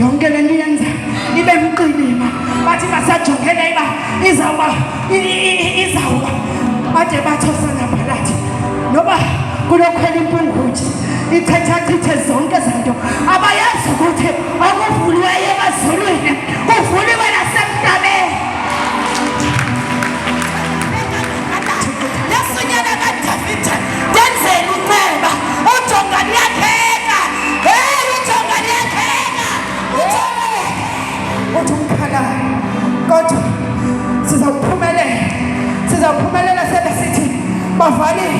Yonke le nto iyenza ibe mqilima. Bathi basajongele uba izawuba izawuba bade bathi osanabhalathi noba kulokhwela impungutye ichithachithe zonke zanto abayazi ukuthi okuvuliweyo emazulwini kuvuliwe nasemhlabeni. Yesu nyana kaDavide, ndenzela unceba. Ujonga liyakheka. Hey, ujonga liyakheka. Ujonga liyakheka. Uthi umkhalayo kodwa sizawuphumelela, sizawuphumelela sebe sithi bavalile.